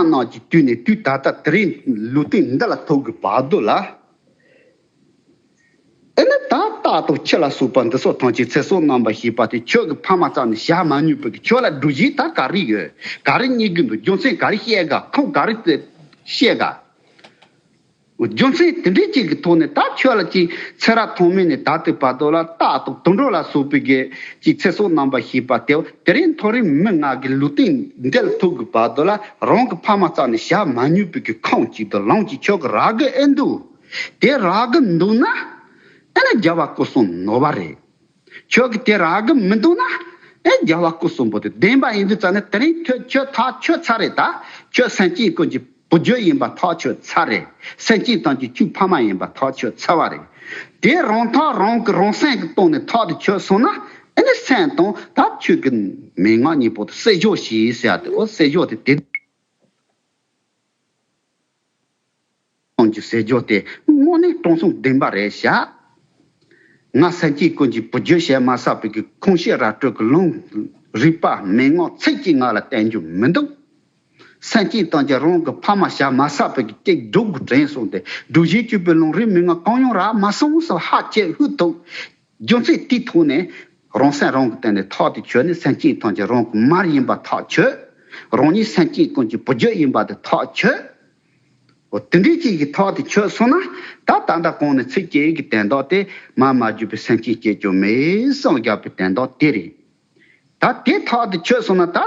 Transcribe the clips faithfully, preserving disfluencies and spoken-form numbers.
ནང་གི་དུས་ནས་དུས་ད་ལྟ་དེ་རིང་ལུས་རྟེན་འདི་ལ་ཐུག་གི་བར་དུ་ལ། ཨེ་ནི་ད་རྟ་དང་ཁྱི་ལ་སོགས་པ་འདི་སོགས་ཐམས་ཅད་ཚེ་སྲོག་རྣམ་པར་ཤེས་པ་དེ་ཁྱོད་ཀྱི་ཕ་མ་རྩ་ནས་བྱ་མ་མྱོང་བའི་གི་ཁྱོད་ལ་སྒྲུབ་བྱེད་ད་ག་རེ་ཡོད། ག་རེ་རྙེད་གི་འདུག་རྒྱུ་མཚན་ག་རེ་བཤད་ག་ཁུངས་ག་རེ་བཤད་ག་རྒྱུ་མཚན་དེ་འདྲའི་ཅིག་གི་ཐོག་ནས་ད་ཁྱོད་ལ་ཅིག་ཚེ་རབས་ཐོག་མེད་ནས་ད་ལྟའི་བར་དུ་ལ་རྟ་དང་དུད་འགྲོ་ལ་སོགས་པའི་གི་ཅིག་ཚེ་སྲོག་རྣམ་པར་ཤེས་པ་དེ་དེ་རིང་མཐོ་རིམ་མི་ང་གི་ལུས་རྟེན་འདི་ལ་ཐུག་གི་བར་དུ་ལ་རང་གི་ཕ་མ་རྩ་ནས་བྱ་མ་མྱོང་བའི་གི་ཁུངས་ཅིག་དང་ལུང་ཅིག་ཁྱོད་ཀྱི་རག་གི་ཨེ་འདུག་དེ་རག་གི་འདུག་ན་ཨེ་ན་རྒྱལ་བ་སྐུ་གསུམ་ནོར་བ་རེད། ཁྱོད་ཀྱི་དེ་རག་གི་མི་འདུག་ན་ཨེ་རྒྱལ་བ་སྐུ་གསུམ་པོ་དེ་བདེན་པ་ཡིན་དུས་ཙང་ནས་དེ་རིང་ཁྱོད་ཁྱོད་ཐག་ཆོད་ཚར་རེད། ད་ཁྱོད་སེམས་ཅན་ཀུན་གྱི་བུ་རྒྱུད་ཡིན་པ་ཐག་ཆོད་ཚར་རེད། སེམས་ཅན་ཐམས་ཅད་ཁྱོད་ཕ་མ་ཡིན་པ་ཐག་ཆོད་ཚར་བ་རེད། དེ་རང་ཐག་རང་གི་རང་སེམས་ཀྱི་སྟེང་ནས་ཐག་དེ་ཆོད་སོང་ན་ཨེ་ནི་སེམས་དང་ད་ཁྱོད་ཀྱི་མན་ངག་གཉིས་པོ་དེ་བསྲེ་སྦྱོར་བྱས་ཟེར་ཡ་དེ་འོ་བསྲེ་སྦྱོར་དེ་དེ། ཁོང་གི་ཟེར་རྒྱུ་དེ་དངོས་གནས་དྲང་སྲོང་བདེན་པ་རེད་ཤག་ང་སེམས་ཅན་ཀུན་གྱི་བུ་རྒྱུད་བྱས་མ་བསགས་པའི་གི་ཁུངས་སྐྱེལ་ར་སྤྲོད་ཀྱི་ལུང་རིགས་པ་མན་ངག་ཚིག་གཅིག་ང་ལ་བསྟན་རྒྱུ་མི་འདུག་སེམས་ཅན་ཐམས་ཅད་རང་གི་ཕ་མ་བྱས་མ་བསགས་པའི་གི་སྐྱེ་སྒྲུབ་དགོས་དྲན་སོང་སྟེ་སྒྲུབ་བྱེད་སྤྱོད་པའི་ལུང་རིགས་མན་ངག་གང་ཡང་རག་མ་སོང་ཟེར་ཧ་ཅེ་ཧུད་ཐུག་རྒྱུ་མཚན་དེའི་ཐོག་ནས་རང་སེམས་རང་གི་སྟེང་ནས་ཐག་དེ་ཆོད་ནས་སེམས་ཅན་ཐམས་ཅད་རང་གི་མར་ཡིན་པ་ཐག་ཆོད། རང་ཉིད་སེམས་ཅན་ཀུན་གྱི་བུ་རྒྱུད་ཡིན་པ་དེ་ཐག་ཆོད། འོ་དེ་འདྲའི་ཅིག་གི་ཐག་དེ་ཆོད་སོང་ན་ད་ད་ལྟ་གོང་ནས་ཚིག་གཅིག་གི་དོན་དག་དེ་མར་མ་གྱུར་པའི་སེམས་ཅན་སྐྱེ་རྒྱུ་མེད་བསམ་རྒྱག་པའི་དོན་དག་དེ་རེད། ད་དེ་ཐག་དེ་ཆོད་སོང་ན་ད་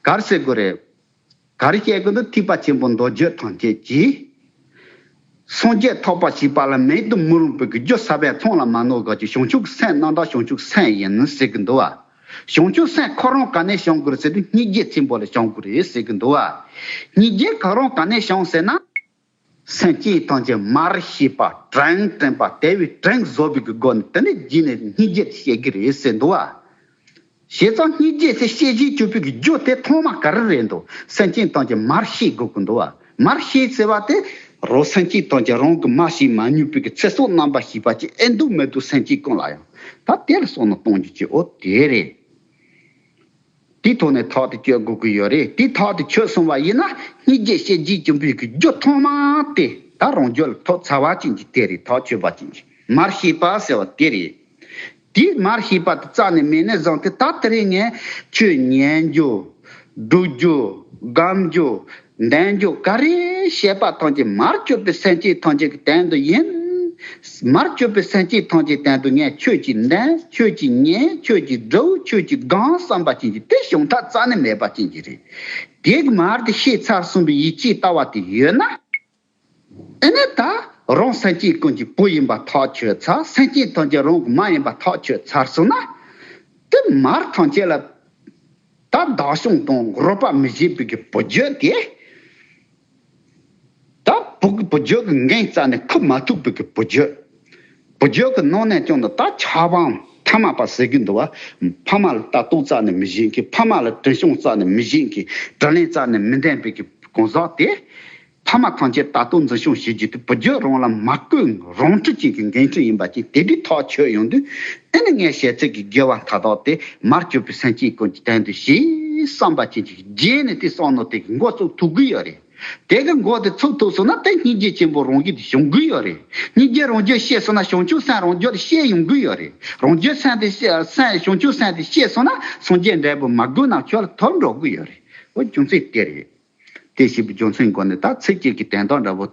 ག་རེ་ཟེར་དགོས་རེད། ག་རེ་བཤད་དགོས་འདུག་ཐེག་པ་ཆེན་པོ་མདོ་རྒྱུད་ཐམས་ཅད་ཀྱི། སངས་རྒྱས་ཐོབ་པར་བྱེད་པ་ལ་མེད་དུ་མི་རུང་བའི་རྒྱུ་ཟབ་པའི་མཚམས་ལ་མ་ནོར་ག་ཅིག་བྱང་ཆུབ་ཀྱི་སེམས་རྣམ་དག་བྱང་ཆུབ་སེམས་ཡིན་ཟེར་གི་འདུག་བ། བྱང་ཆུབ་སེམས་ཁོ་རང་ག་ནས་བྱུང་དགོས་རེད་ཟེར་དུས་སྙིང་རྗེ་ཆེན་པོ་ལ་བྱུང་དགོས་རེད་ཟེར་གི་འདུག་བ། སྙིང་རྗེ་ཁོ་རང་ག་ནས་བྱུང་ཟེར་ན། སེམས་ཅན་ཐམས་ཅད་མར་ཤེས་པ་དྲིན་དྲན་པ་དེ་བས་དྲིན་གཟོ་བའི་གི་སྒོ་ནས་དེ་ནས་རྗེས་ནས་སྙིང་རྗེ་བཤད་གི་རེད་ཟེར་འདུག་བ། བྱས་ཙང་སྙིང་རྗེ་ཟེར་བཤད་བཞིན་གྱུར་པའི་གི་རྒྱུ་དེ་ཐོག་མ་ག་རེ་རེད་འདུག་སེམས་ཅན་ཐམས་ཅད་མར་ཤེས་དགོས་ཀྱི་འདུག་བ། མར་ཤེས་ཟེར་བ་དེ་རོ་སེམས་ཅན་ཐམས་ཅད་རང་གི་མ་ཤེས་མ་མྱོང་པའི་གི་ཚེ་སྲོག་རྣམ་པར་ཤེས་པ་ཅིག་ཨེ་འདུག་མི་འདུག་སེམས་ཅན་ཀུན་ལ་ཡང་ད་དེ་ལ་བསམ་བློ་གཏོང་རྒྱུ་ཅིག་འོ་དེ་རེད། དེའི་ཐོག་ནས་ཐག་དེ་གཅོད་དགོས་ཀྱི་ཡོད་རེད། དེའི་ཐག་དེ་ཆོད་སོང་བ་ཡིན་ན་སྙིང་རྗེ་བཤད་བཞིན་གྱུར་པའི་གི་རྒྱུ་ཐོག་མ་དེ་ད་རང་རྒྱུད་ལ་ཐོག་ཚ་བ་ཅན་གྱི་དེ་རེད། ཐག་ཆོད་པ་ཅན་གྱི་མར་ཤེས་པ་ཟེར་བ་དེ་རེད། དེའི་མར་ཤེས་པ་དེ་རྩ་ནས་མེད་ནས་བཟུང་སྟེ་ད་དེ་རིང་ངས་ཆོས་ཉན་རྒྱུ། སྒྲུབ་རྒྱུ། སྒོམ་རྒྱུ། འདོན་རྒྱུ་ག་རེ་བྱེད་པ་ཐམས་ཅད་མར་གྱུར་པའི་སེམས་ཅན་ཐམས་ཅད་ཀྱི་དོན་དུ་ཡིན། མར་གྱུར་པའི་སེམས་ཅན་ཐམས་ཅད་དོན་དུ་ངས་ཆོས་ཀྱི་འདོན། ཆོས་ཀྱི་ཉན། ཆོས་ཀྱི་སྒྲུབ། ཆོས་ཀྱི་སྒོམ་བསམ་པ་ཅན་གྱི་དེ་བྱུང་ཐབས་རྩ་ནས་མེད་པ་ཅན་གྱི་རེད། དེ་གི་མར་དེ་ཤེས་ཚར་སོང་བའི་ཡིད་ཆེས་ལྟ་བ་དེ་ཡོད་ན། ཨེ་ནས་ད་རང་སེམས་ཅན་ཀུན་གྱི་བུ་ཡིན་པ་ཐག་ཆོད་ཚར། སེམས་ཅན་ཐམས་ཅད་རང་གི་མ་ཡིན་པ་ཐག་ཆོད་ཚར་སོང་ན། དེ་མར་ཐམས་ཅད་ལ་ད་བདག་སྐྱོང་དང་རོགས་པ་མི་བྱེད་པའི་གི་བུ་རྒྱུད་དེ། ད་བུ་གི་བུ་རྒྱུད་ཀྱི་འགན་རྩ་ནས་འཁུར་མ་ཐུབ་པའི་གི་བུ་རྒྱུད། བུ་རྒྱུད་ཀྱི་ནང་ནས་ཀྱང་ད་ཆབ་འབངས་ཐ་མལ་པ་ཟེར་གི་འདུག་བ། ཕ་མ་ལ་ལྟ་རྟོག་རྩ་ནས་མི་བྱེད་མཁན། ཕ་མ་ལ་དྲིན་སྐྱོང་རྩ་ནས་མི་བྱེད་མཁན། དྲིན་ལན་རྩ་ནས་མི་འདེབས་པའི་གི་གང་ཟག་དེ། ཕ་མ་ཐམས་ཅད་ལྟ་རྟོག་འཛིན་སྐྱོང་བྱེད་རྒྱུ་དེ་བུ་རྒྱུད་རང་ལ་མ་བསྐུལ་རང་འཁྲི་ཅན་གྱི་འགན་འཁྲི་ཡིན་པ་ཅིག་དེ་དུས་ཐག་ཆོད་ཡོང་དུས་ཨེ་ནི་ངས་བཤད་ཚིག་གི་དགེ་བ་མཐའ་དག་དེ་མར་གྱུར་པའི་སེམས་ཅན་ཀུན་གྱི་དོན་དུ་བྱེད་བསམ་པ་ཅན་ཅིག་རྗེས་ནས་དེ་བསམ་མནོ་དེ་གི་འགོ་ཚུགས་ཐུབ་གི་ཡོད་རེད། དེ་གི་འགོ་དེ་ཚུགས་ཐུབ་སོང་ན་དེ་སྙིང་རྗེ་ཆེན་པོ་རང་རྒྱུད་དེ་བྱུང་གི་ཡོད་རེད། སྙིང་རྗེ་རང་རྒྱུད་སྐྱེས་སོང་ན་བྱང་ཆུབ་སེམས་རང་རྒྱུད་དེ་སྐྱེ་ཡོང་གི་ཡོད་རེད། རང་རྒྱུད་སེམས་དེ་སྐྱེ་སེམས་བྱང་ཆུབ་སེམས་དེ་སྐྱེས་སོང་ན་སངས་རྒྱས་འབྲས་བུ་མ་དགོས་ན་ཁྱོད་ལ་ཐོབ་འགྲོ་གི་ཡོད་རེད། འོ་རྒྱུ་མཚན་དེ་རེད། དེ་ཞེས་པའི་རྒྱུ་མཚན་སྒོ་ནས་ད་ཚིག་གཅིག་གི་དོན་དག་འདྲ་བོ།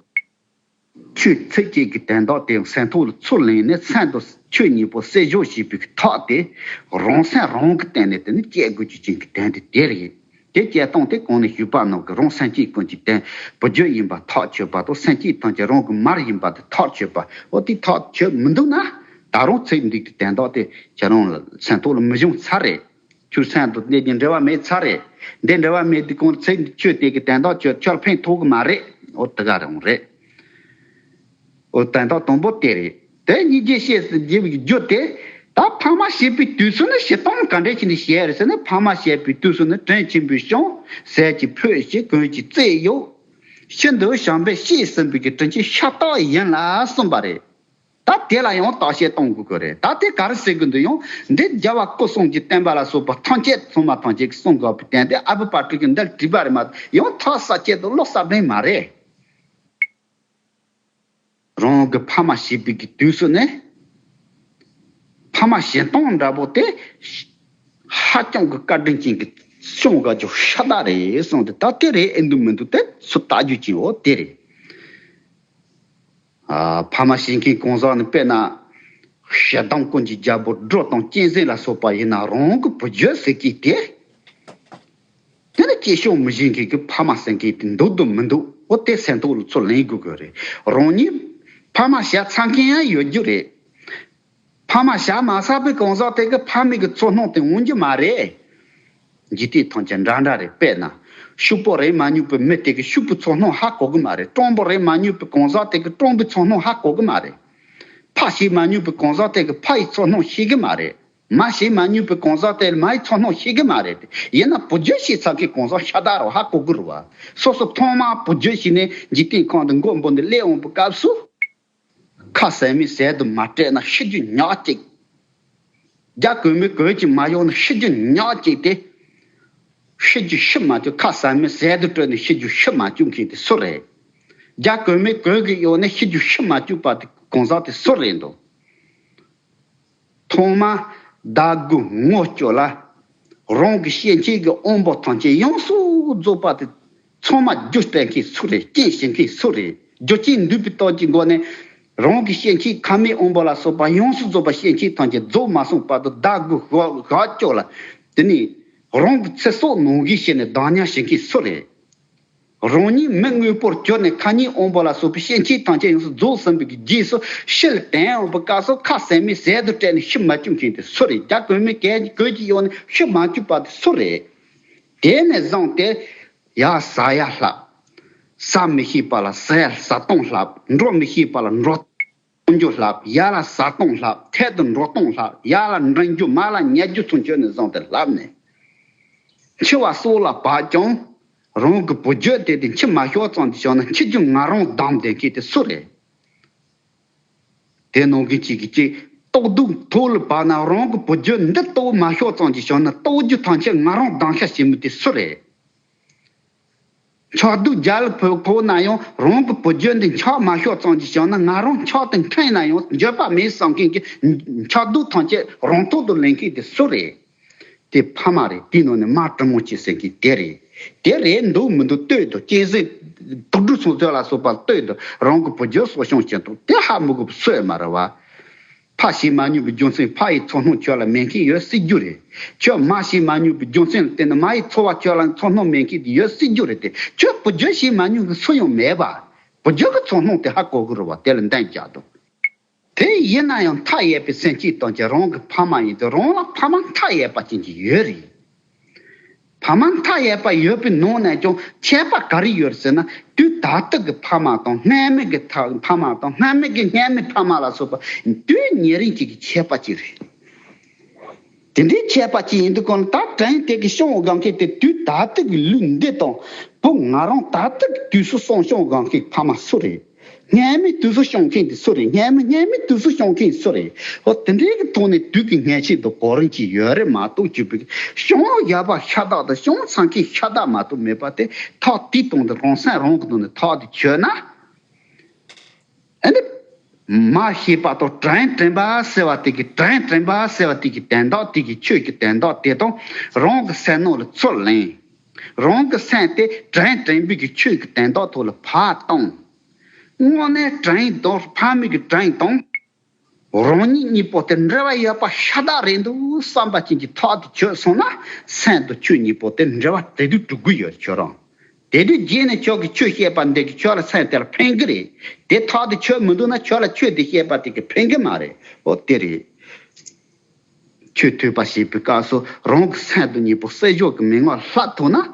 ཆོས་ཚིག་གཅིག་གི་དོན་དག་དེ་སེམས་ཐོག་ལ་ཚུར་ལེན་ནས་སེམས་དང་ཆོས་གཉིས་པོ་བསྲེ་སྦྱོར་བྱེད་པའི་ཐག་དེ་རང་སེམས་རང་གི་སྟེང་ནས་དེ་ནི་བསྐྱེད་དགོས་རྒྱུ་ཅན་གྱི་དོན་དེ་དེ་རེད། དེ་བསྐྱེད་སྟངས་དེ་གོང་ནས་ཞུས་པ་ནང་གི་རང་སེམས་ཅན་ཀུན་གྱི་དོན་བུ་རྒྱུད་ཡིན་པ་ཐག་ཆོད་པ་དང་སེམས་ཅན་ཐམས་ཅད་རང་གི་མར་ཡིན་པ་དེ་ཐག་ཆོད་པ། འོ་དེ་ཐག་ཆོད་མི་འདུག་ན་ད་རུང་ཚིག་འདི་གི་དོན་དག་དེ་ཁྱེད་རང་ལ་སེམས་ཐོག་ལ་མི་ཤོང་ཚར་རེད། ཁྱོད་སེམས་དང་གནས་ཀྱི་འབྲེལ་བ་མེད་ཚར་རེད། འདི་འབྲེལ་བ་མེད་དུས་གོང་ཚེ་འདི་ཆོས་དེ་གི་དོན་དག་ཆོས་ཁྱོད་ཕན་ཐོགས་གི་མ་རེད། འོ་དེ་ག་རང་རེད། འོ་དོན་དག་དང་པོ་དེ་རེད། དེ་སྙིང་རྗེ་བཤད་ཟེར་རྒྱུ་གི་རྒྱུ་དེ་ད་ཕ་མ་བྱས་པའི་དུས་སུ་ནི་བྱེད་སྟངས་ག་འདྲ་བྱས་ནས་བྱས་རེད་ཟེར་ན། ཕ་མ་བྱས་པའི་དུས་སུ་ནི་དྲིན་ཆེན་པོས་སྐྱོང་། ཟས་ཀྱི་ཕུད་བཞེས། གོས་ཀྱི་རྩེས་གཡོགས། ཤིན་ཏུ་བྱམས་པས་བཤེས་ཟིན་པའི་གི་དྲིན་ཆེན་ཤ་སྟག་ཡིན་ལ་གསུངས་པ་རེད། ད་དེ་ལ་ཡང་བརྟག་དཔྱད་གཏོང་དགོས་ཀྱི་རེད། ད་དེ་ག་རེ་ཟེར་གི་འདུག་ཡང་འདི་རྒྱལ་བ་སྐུ་གསུམ་གྱི་བསྟན་པ་ལ་སོགས་པ་ཐམས་ཅད་ཚང་མ་ཐམས་ཅད་ཀྱིས་གསུང་དགོས་པའི་དོན་དེ་ཨ་བུ་པ་ཀྲུ་གིས་འདིར་བྲིས་པ་རེད་མ་གཏོགས། ཡང་ཐག་ས་བཅད་དུ་ཀློག་ས་མེད་མ་རེད། རང་གི་ཕ་མ་ཤི་བའི་གི་དུས་སུ་ནི། ཕ་མ་ཤི་སྟངས་འདྲ་པོ་དེ་ཧ་ཅང་གི་བཀའ་དྲིན་ཅན་གྱི་སྐྱོན་ག་ཅོ་ཤ་སྟག་རེད་གསུངས་ཏེ། ད་དེ་རེད་ཨེ་འདུག་མི་འདུག་དེ་ཚོ་ལྟ་རྒྱུ་ཅིག་འོ་དེ་རེད། ཨ། ཕ་མ་ཤི་མཁན་གང་ཟག་ནི་དཔེར་ན། ཞེ་སྡང་ཀུན་གྱི་རྒྱལ་པོ་སྒྲོ་དང་གཅན་གཟན་ལ་སོགས་པ་ཡིན་ན་རང་གི་བུ་རྒྱུད་ཟེར་གྱི་དེ། དེ་ནི་སྐྱེ་ཤོག་མི་བཞེས་མཁན་གྱི་ཕ་མ་ཟེར་མཁན་དེ་འདུག་འདུག་མི་འདུག་འོ་དེ་སེམས་ཐོག་ལ་ཚུར་ལེན་དགོས་ཀྱི་རེད། རང་ཉིད་ཕ་མ་བཞག་ཚར་མཁན་ཡང་ཡོད་རྒྱུ་རེད། ཕ་མ་བཞག་མ་ཚར་བའི་གང་ཟག་དེ་གི་ཕ་མེས་ཀྱི་ཚོར་སྣང་དེ་འོང་རྒྱུ་མ་རེད། འཇིག་རྟེན་ཐམས་ཅད་འདྲ་འདྲ་རེད། དཔེར་ན། ཕྱུག་པོ་རེད་མ་མྱོང་བའི་མི་དེ་གི་ཕྱུག་པོའི་ཚོར་སྣང་ཧ་གོ་གི་མ་རེད། སྤྲང་པོ་རེད་མ་མྱོང་བའི་གང་ཟག་དེ་གི་སྤྲང་པོའི་ཚོར་སྣང་ཧ་གོ་གི་མ་རེད། ཕ་ཤི་མ་མྱོང་བའི་གང་ཟག་དེ་གི་ཕ་ཡི་ཚོར་སྣང་ཤེས་གི་མ་རེད། མ་ཤི་མ་མྱོང་བའི་གང་ཟག་དེ་མ་ཡི་ཚོར་སྣང་ཤེས་གི་མ་རེད། ཡིན་ན་བུ་རྒྱུད་ཤི་ཚར་མཁན་གང་ཟག་ཤ་སྟག་རེད་ཧ་གོ་གི་རེད་བ། སོ་སོ་ཐོག་མར་བུ་རྒྱུད་ཤི་ནས་འཇིག་རྟེན་ཁམས་འདི་མགོ་འབུར་ནས་སླེབས་འོང་བའི་སྐབས་སུ། ཁ་ཟས་མེད་ཟས་དུ་མ་སྤྲད་ན་ཤི་རྒྱུ་ཉག་གཅིག་རྒྱ་གོས་མེད་གོས་ཀྱིས་མ་གཡོགས་ན་ཤི་རྒྱུ་ཉག་གཅིག་སྟེ། ཤི་རྒྱུ་ཤི་མ་བཅུག་ཁ་ཟས་མེད་ཟས་དུ་སྤྲད་ནས་ཤི་རྒྱུ་ཤི་མ་བཅུག་མཁན་དེ་སུ་རེད། རྒྱ་གོས་མེད་གོས་ཀྱིས་གཡོགས་ནས་ཤི་རྒྱུ་ཤི་མ་བཅུག་པ་དེ་གང་ཟག་དེ་སུ་རེད་འདུག་ཐོག་མར་བདག་གི་ངོ་སྐྱོ་ལ། རང་གི་སྐྱེ་མཆེད་ཀྱི་དབང་པོ་ཐམས་ཅད་ཡོངས་སུ་རྫོགས་པ་དེ་ཚང་མ་རྒྱུ་སྤྲད་མཁན་སུ་རེད། རྐྱེན་བྱེད་མཁན་སུ་རེད། རྒྱུ་རྐྱེན་འདུས་པའི་སྟོབས་ཀྱི་སྒོ་ནས། རང་གི་སྐྱེ་མཆེད་ཁ་མའི་དབང་པོ་ལ་སོགས་པ་ཡོངས་སུ་རྫོགས་པ་སྐྱེ་མཆེད་ཐམས་ཅད་རྫོགས་མ་སོང་བར་དུ་བདག་གི་ཞག་ཞག་སྐྱོ་ལ། དེ་ནས་རང་གི་ཚེ་སྲོག་ནང་བཞིན་བྱས་ནས་བདག་ཉར་བྱེད་མཁན་སུ་རེད། རང་ཉིད་མི་དངོས་པོར་གྱུར་ནས་ཁ་ཉིད་དབང་པོ་ལ་སོགས་པའི་སྐྱེ་མཆེད་ཐམས་ཅད་ཡོངས་སུ་རྫོགས་ཟིན་པའི་རྗེས་སུ་ཤི་ལ་དྲན་འོང་བའི་སྐབས་སུ་ཁ་ཟས་མེད་ཟས་དུ་སྤྲད་ནས་ཤི་མ་བཅུག་མཁན་དེ་སུ་རེད། རྒྱ་གོས་མེད་གོས་ཀྱིས་གཡོགས་ནས་ཤི་མ་བཅུག་པ་དེ་སུ་རེད། དེ་ནས་བཟུང་སྟེ། ཡར་ཟ་ཡ་ལྷབ། ཟ་མི་ཤེས་པ་ལ་ཟ་ཟ་སྟངས་ལྷབ། འགྲོ་མི་ཤེས་པ་ལ་འགྲོ་སྟངས་རྒྱུ་ལྷབ། ཡར་ལ་ཟ་སྟངས་ལྷབ། ཐད་དུ་འགྲོ་སྟངས་ལྷབ། ཡར་ལ་འགྲེང་རྒྱུ་མར་ལ་ཉལ་རྒྱུ་ཚུན་ཆད་ནས་བཟུང་སྟེ་ལྷབ་ནས། འཆི་བ་སྲོག་ལ་བབ་ཀྱང་། རང་གི་བུ་རྒྱུད་དེ་དེ་འཆི་མ་ཤོར་ཙམ་གྱི་ཞོར་ན་འཆི་རྒྱུ་ང་རང་བདམས་བསྡད་མཁན་དེ་སུ་རེད། དེ་ནང་གི་གཅིག་གིས་གཅིག་ལྟོགས་སྡུག་ཐོག་ལ་བབས་ན་རང་གི་བུ་རྒྱུད་འདི་ལྟོགས་མ་ཤོར་ཙམ་གྱི་ཞོར་ན་ལྟོགས་རྒྱུ་ཐམས་ཅད་ང་རང་བདམས་ཤ་བྱེད་མི་དེ་སུ་རེད། འཁྱག་སྡུག་རྒྱལ་ལ་ཕོག་ན་ཡང་རང་གི་བུ་རྒྱུད་འདི་འཁྱག་མ་ཤོར་ཙམ་གྱི་ཞོར་ན་ང་རང་འཁྱག་དེ་འཐེན་ན་ཡང་འགྱོད་པ་མེད་བསམ་མཁན་གྱི་འཁྱག་སྡུག་ཐམས་ཅད་རང་ཐོག་ཏུ་ལེན་མཁན་དེ་སུ་རེད། དེ་ཕ་མ་རེད། དེའི་ནང་ནས་མ་དྲིན་མོ་ཆེ་ཟེར་མཁན་དེ་རེད། དེ་རེད་འདུག་མི་འདུག་ལྟོས་དང་། གཅན་གཟན་དུག་སྦྲུལ་ཚོ་ཚོ་ལ་སོགས་པ་ལྟོས་དང་། རང་གི་བུ་རྒྱུད་གསོ་སྐྱོང་བྱེད་དང་དེ་ཧ་མི་གོ་བ་སུ་ཡང་མ་རེད་བ། ཕ་ཤི་མ་མྱོང་བའི་རྒྱུ་མཚན་ཕ་ཡི་ཚོར་སྣང་ཁྱོད་ལ་མེད་མཁན་ཡོད་སྲིད་རྒྱུ་རེད། ཁྱོད་མ་ཤི་མ་མྱོང་བའི་རྒྱུ་མཚན་ལ་བརྟེན་ནས་མ་ཡི་ཚོར་བ་ཁྱོད་ལ་ཚོར་སྣང་མེད་མཁན་དེ་ཡོད་སྲིད་རྒྱུ་རེད་དེ། ཁྱོད་བུ་རྒྱུད་ཤི་མ་མྱོང་གི་སུ་ཡང་མེད་པ། བུ་རྒྱུད་ཀྱི་ཚོར་སྣང་དེ་ཧ་གོ་གི་རེད་བ། དེ་ལ་འདང་རྒྱག་དང་། དེ་ཡིན་ན་ཡང་མཐའ་ཡས་པའི་སེམས་བསྐྱེད་དང་བཅས་རང་གི་ཕ་མ་ཡིན་དུས་རང་ལ་ཕ་མ་མཐའ་ཡས་པ་ཅན་གྱི་ཡོད་རེད། ཕ་མ་མཐའ་ཡས་པ་ཡོད་པའི་ནང་ནས་ཀྱང་ཁྱད་པར་ག་རེ་ཡོད་ཟེར་ན། དུས་ད་ལྟ་གི་ཕ་མ་དང་སྔ་མའི་གི་ཐ་ཕ་མ་དང་སྔ་མའི་གི་སྔ་མའི་ཕ་མ་ལ་སོགས་པ་དུས་ཉེ་རིང་གཅིག་གི་ཁྱད་པར་ཅིག་རེད། དེ་འདྲའི་ཁྱད་པར་ཅིག་ཡིན་དུས་གང་ལ་ད་དྲན་དེ་གི་ཤོང་དགའ་མཁན་དེ་དུས་ད་ལྟ་གི་ལུས་འདི་དང་བུ་ང་རང་ད་ལྟ་གི་དུས་སུ་སོང་ཤོང་དགའ་མཁན་ཕ་མ་སུ་རེད། སྔ་མའི་དུས་སུ་བྱུང་མཁན་དེ་སུ་རེད། སྔ་མའི་སྔ་མའི་དུས་སུ་བྱུང་མཁན་སུ་རེད། འོ་དེ་འདྲའི་གི་ཐོག་ནས་དུས་ཀྱི་ངེས་ཤེས་དང་གོ་རིམ་ཅིག་ཡོད་རེད་མ་གཏོགས་གཅིག་པུའི་བྱུང་ཡོད་པ་ཤ་སྟག་དང་བྱུང་ཚར་མཁན་ཤ་སྟག་མ་གཏོགས་མེད་པ་དེ་ཐག་དེའི་སྟེང་དུ་རང་སེམས་རང་གི་སྟེང་ནས་ཐག་དེ་ཆོད་ན། ཨ་ནི། མ་ཤེས་པ་དང་དྲིན་དྲན་པ་ཟེར་བ་དེ་གི་དྲིན་དྲན་པ་ཟེར་བ་དེ་གི་དོན་དག་དེ་གི་ཆོས་ཀྱི་དོན་དག་དེ་དང་རང་གི་སེམས་ནང་ལ་ཚུར་ལེན། རང་གི་སེམས་དེ་དྲིན་དྲན་པའི་གི་ཆོས་ཀྱི་དོན་དག་ཐོག་ལ་ཕར་བཏང་། དངོས་གནས་དྲིན་དང་ཕ་མའི་གི་དྲིན་དང་། རང་ཉིད་གཉིས་པོ་དེ་འབྲེལ་བ་ཡོད་པ་ཤ་སྟག་རེད་འདུག་བསམ་པ་ཅན་གྱི་ཐག་དེ་ཆོད་སོང་ན་སེམས་དང་ཆོས་གཉིས་པོ་དེ་འབྲེལ་བ་དེ་དུས་གྲུབ་ཀྱི་ཡོད་ཁྱོད་རང་། དེ་དུས་རྗེས་ནས་ཁྱོད་ཀྱིས་ཆོས་བཤད་པ་འདི་གིས་ཁྱོད་ལ་སེམས་དེ་ལ་ཕན་གི་རེད། དེ་ཐག་དེ་ཆོད་མི་འདུག་ན་ཁྱོད་ལ་ཆོས་དེ་བཤད་པ་དེ་གིས་ཕན་གི་མ་རེད། འོ་དེ་རེད། ཆོས་ཐོས་པ་བྱེད་པའི་སྐབས་སུ་རང་གི་སེམས་དང་གཉིས་པོ་བསྲེ་འཇོག་གི་མན་ངག་བསླབ་ཐུབ་ན།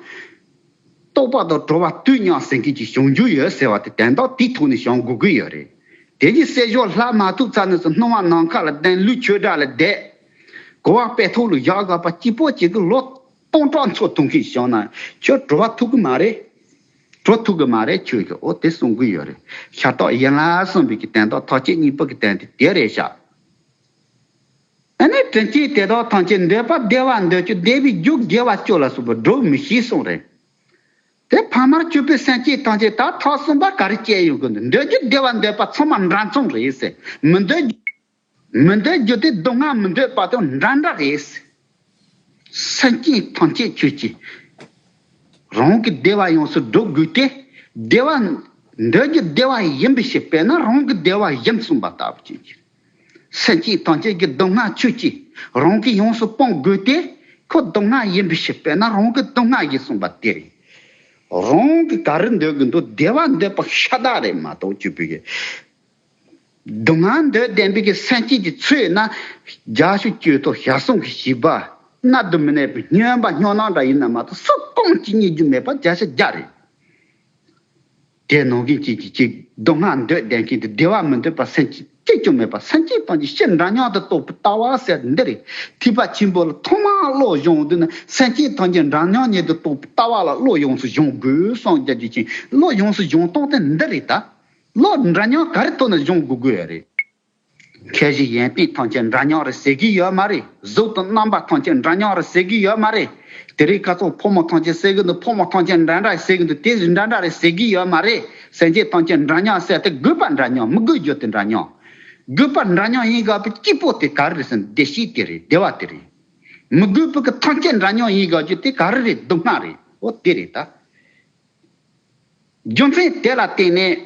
རྟོགས་པ་དང་གྲོལ་བ་དུས་མཉམ་ཟེར་མཁན་གྱི་བྱུང་རྒྱུ་ཡོད་ཟེར་བ་དེ་དོན་དག་དེའི་ཐོག་ནས་བྱུང་དགོས་ཀྱི་ཡོད་རེད། དེ་གི་བསྲེ་འཇོག་བསླབ་མ་ཐུབ་ཚར་ནས་སུ་སྣང་བ་ནམ་མཁའ་ལ་ལྡན་ལུས་ཆོས་སྒྲ་ལ་བསྡད། གོ་བ་དཔེ་ཐོག་ལ་བཞག་དགོས་པ་གཅིག་པོ་གཅིག་གི་ལོ་སྟོང་ཕྲག་འཚོ་ཐུབ་མཁན་བྱུང་ན་ཁྱོད་གྲོལ་བ་ཐུབ་ཀྱི་མ་རེད། གྲོལ་ཐུབ་ཀྱི་མ་རེད་ཁྱོད་ཀྱིས། འོ་དེ་གསུང་གི་ཡོད་རེད། ཤ་སྟག་ཡན་ལག་གསུམ་པའི་གི་དོན་དག་ཐམས་ཅད་གཉིས་པོ་གི་དོན་དེ་དེ་རེད་ཤག་ཨ་ནི་དྲིན་ཅན་དེ་དག་ཐམས་ཅད་འདོད་པ་བདེ་བ་འདོད་ཀྱི་བདེ་བའི་རྒྱུ་དགེ་བ་བཅུ་ལ་སོགས་པ་སྒྲུབ་མི་ཤེས་གསུངས་རེད། དེ་ཕ་མར་གྱུར་པའི་སེམས་ཅན་ཐམས་ཅད་ད་ཐོག་གསུམ་པ་ག་རེ་སྐྱེ་ཡོང་གི་འདུག་འདོད་རྒྱུ་བདེ་བ་འདོད་པ་ཚང་མ་འདྲ་མཚུངས་རེད་ཟེར། མི་འདོད་རྒྱུ་མི་འདོད་རྒྱུ་དེ་སྡུག་བསྔལ་མི་འདོད་པ་དང་འདྲ་འདྲ་རེད། སེམས་ཅན་ཐམས་ཅད་ཁྱོད་ཀྱིས་རང་གི་བདེ་བ་ཡོངས་སུ་སྒྲུབ་དགོས་ཏེ། བདེ་བ་འདོད་རྒྱུ་བདེ་བ་ཡིན་པའི་ཕྱིར། དཔེར་ན་རང་གི་བདེ་བ་ཡིན་གསུངས་པ་ལྟ་བུ་ཅན་གྱི། སེམས་ཅན་ཐམས་ཅད་ཀྱི་སྡུག་བསྔལ་ཁྱོད་ཀྱིས་རང་གིས་ཡོངས་སུ་སྤོང་དགོས་ཏེ། ཁོ་སྡུག་བསྔལ་ཡིན་པའི་ཕྱིར། དཔེར་ན་རང་གི་སྡུག་བསྔལ་ཡིན་གསུངས་པ་དེ་རེད། རང་གི་ག་རེ་འདོད་ཀྱི་འདུག་བདེ་བ་འདོད་པ་ཤ་སྟག་རེད་མ་གཏོགས་ཅིག་པའི་གི། སྡུག་བསྔལ་འདོད་ལྡན་པའི་གི་སེམས་ཅན་གྱི་ཚོད་ན། རྒྱལ་སྲས་བསྐྱོད་དོ་ཞལ་གསུང་གི་བཞེད་པ། གནད་དུ་མི་གནས་པའི་སྨྱོན་པ་སྨྱོ་ནག་འདྲ་ཡིན་ན་མ་གཏོགས་སུ་གང་ཅི་རྙེད་རྒྱུ་མེད་པ་བརྒྱ་ཆ་བརྒྱ་རེད། དེ་ནང་བཞིན་གྱི་གི་གི་སྡུག་བསྔལ་འདོད་ལྡན་མཁན་དེ་བདེ་བ་མི་འདོད་པ་སེམས་ཅན་གཅིག་ཀྱང་མེད་པ། སེམས་ཅན་ཐམས་ཅད་ཕྱིར་འདྲ་མཉམ་དུ་རྟོགས་པའི་ལྟ་བ་ཟེར་འདི་རེད། ཐེག་པ་ཆེན་པོ་ལ་ཐོག་མར་བློ་སྦྱོང་དུས་ན་སེམས་ཅན་ཐམས་ཅད་འདྲ་མཉམ་ཉིད་དུ་རྟོགས་པའི་ལྟ་བ་ལ་བློ་ཡོངས་སུ་སྦྱོང་དགོས་གསུངས་རྒྱ་ཆེ་ཅིང་། བློ་ཡོངས་སུ་སྦྱོང་སྟངས་དེ་འདི་རེད་ད། བློ་འདྲ་མཉམ་ག་རེ་ཐོག་ནས་སྦྱོང་དགོས་དགོས་ཡ་རེད། ཁྱེད་ཀྱི་ཡོན་ཏན་ཐམས་ཅད་འདྲ་མཉམ་རེད་ཟེར་གྱི་ཡོད་མ་རེད། གཟུགས་དང་རྣམ་པ་ཐམས་ཅད་འདྲ་མཉམ་རེད་ཟེར་གྱི་ཡོད་མ་རེད། དེ་རིང་ཁ་སང་ཕོ་མོ་ཐམས་ཅད་ཟེར་གྱི་འདུག་ཕོ་མོ་ཐམས་ཅད་འདྲ་འདྲ་ཟེར་གྱི་འདུག་དེ་བཞིན་འདྲ་འདྲ་རེད་ཟེར་གྱི་ཡོད་མ་རེད། སེམས་ཅན་ཐམས་ཅད་འདྲ་མཉམ་ཟེར་དེ་དགོས་པ་འདྲ་མཉམ། མི་དགོས་རྒྱུ་དེ་འདྲ་མཉམ། དགོས་པ་འདྲ་མཉམ་ཡིན་དགོས་པའི་སྐྱེས་བུ་དེ་ག་རེ་རེད་ཟེར་ན་བདེ་གཤེགས་དེ་རེད། བདེ་བ་དེ་རེད། མི་དགོས་པའི་གི་ཐམས་ཅད་འདྲ་མཉམ་ཡིན་དགོས་རྒྱུ་དེ་ག་རེ་རེད། སྡུག་བསྔལ་རེད། འོ་དེ་རེད་ད། རྒྱུ་མཚན་དེ་ལ་བརྟེན་ནས་